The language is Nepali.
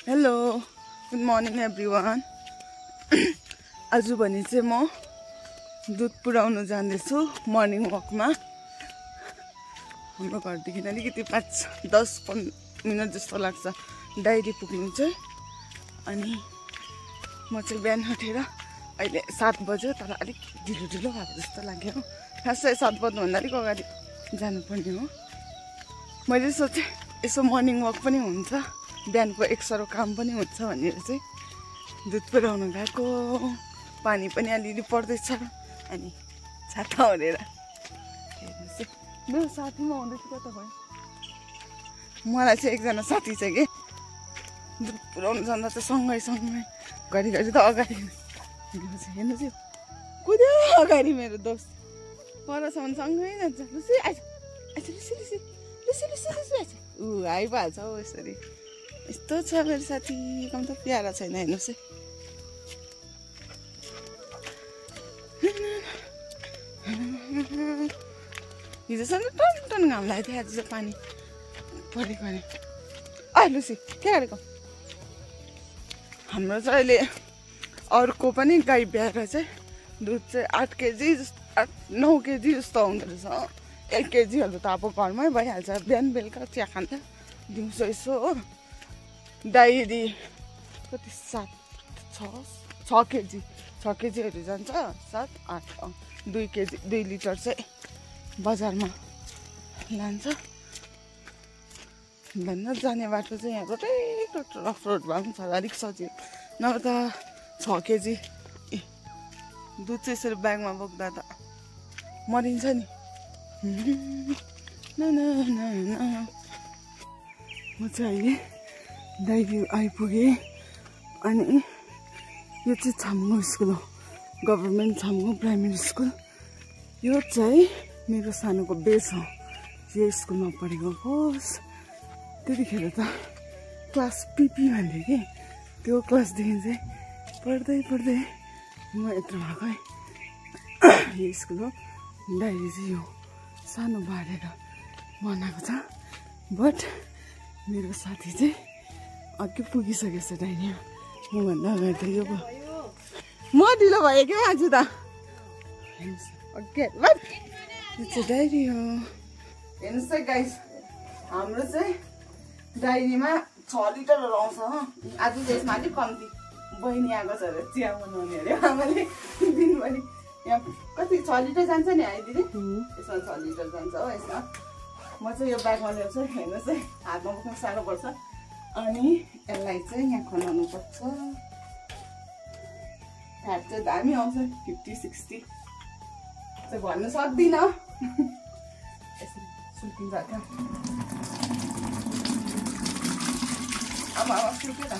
Hello good morning everyone. आज भने चाहिँ म दुध पुर्याउन जाँदैछु मर्निङ वकमा। हाम्रो घरदेखि अलिकति 5-10 मिनट जस्तो लाग्छ डायरी पुग्नु चाहिँ। अनि म चाहिँ बिहान उठेर अहिले 7 बज्यो, तर अलिक ढिलो ढिलो भएको जस्तो लाग्यो। खासै 7 बज्नुभन्दा अलिक अगाडि जानुपर्ने हो। मैले सोचेँ यसो मर्निङ वक पनि हुन्छ, बिहानको एकसरो काम पनि हुन्छ भनेर चाहिँ दुध पुर्याउन गएको। पानी पनि अलिअलि पर्दैछ अनि छाता ओढेर हेर्नुहोस् है, मेरो साथीमा आउँदैछ कता भयो। मलाई चाहिँ एकजना साथी छ कि दुध पुर्याउनु जाँदा चाहिँ सँगै घरिघरि त अगाडि हेर्नुहोस् यो कुद्यो अगाडि मेरो दोस्त परसम्म सँगै जान्छ। लुसी आइज आइज Lucy Lucy Lucy Lucy Lucy आइज ऊ आइहाल्छ हौ यसरी। यस्तो छ मेरो साथी, कम त प्यारा छैन हेर्नुहोस् है। हिजोसम्म टन घाम लागेको थियो, आज चाहिँ पानी परेको अरे। आ लुसी के गरेको? हाम्रो चाहिँ अहिले अर्को पनि गाई ब्याएर चाहिँ दुध चाहिँ 8 केजी जस्तो 8-9 केजी जस्तो आउँदो रहेछ। 1 केजीहरू त अब घरमै भइहाल्छ, बिहान बेलुका चिया खान्छ दिउँसो यसो हो। डायरी कति 6 केजी 6 केजीहरू जान्छ, 7-8 2 केजी 2 लिटर चाहिँ बजारमा लान्छ। भन्न जाने बाटो चाहिँ यहाँ रोटै रफ रोड भए पनि छ, अलिक सजिलो। नभए त 6 केजी दुध चाहिँ यसरी ब्यागमा बोक्दा त मरिन्छ नि। म चाहिँ अहिले डायरी आइपुगेँ। अनि यो चाहिँ छामगाउँ स्कुल हो, गभर्मेन्ट छामगाउँ प्राइमेरी स्कुल। यो चाहिँ मेरो सानोको बेस हो, यो स्कुलमा पढेको होस्। त्यतिखेर त क्लास पिपी भन्थ्यो कि, त्यो क्लासदेखि चाहिँ पढ्दै म यत्रो भएको है। यो स्कुल हो। डायरी चाहिँ यो सानो बारेर बनाएको छ, बट मेरो साथी चाहिँ अघि पुगिसकेछ डायरीमा। मभन्दा अगाडि त यो म ढिलो भयो क्या आज त। यो चाहिँ डायरी हो हेर्नुहोस् है गाइस। हाम्रो चाहिँ डायरीमा 6 लिटरहरू आउँछ हो। आज चाहिँ यसमा अलिक कम्ती बहिनी आएको छ अरे चिया बनाउने अरे। आमाले दिनभरि यहाँ कति 6 लिटर जान्छ नि आइदिने, यसमा 6 लिटर जान्छ हो। यसमा म चाहिँ यो ब्यागमा ल्याउँछु, हेर्नुहोस् है, हातमा बोक्नु साह्रो पर्छ। अनि यसलाई चाहिँ यहाँ खनाउनु पर्छ। फ्याट चाहिँ दामी आउँछ, 50-60 चाहिँ भन्नु सक्दिनँ। यसरी सुकिन्छ क्या अब सुक्यो त।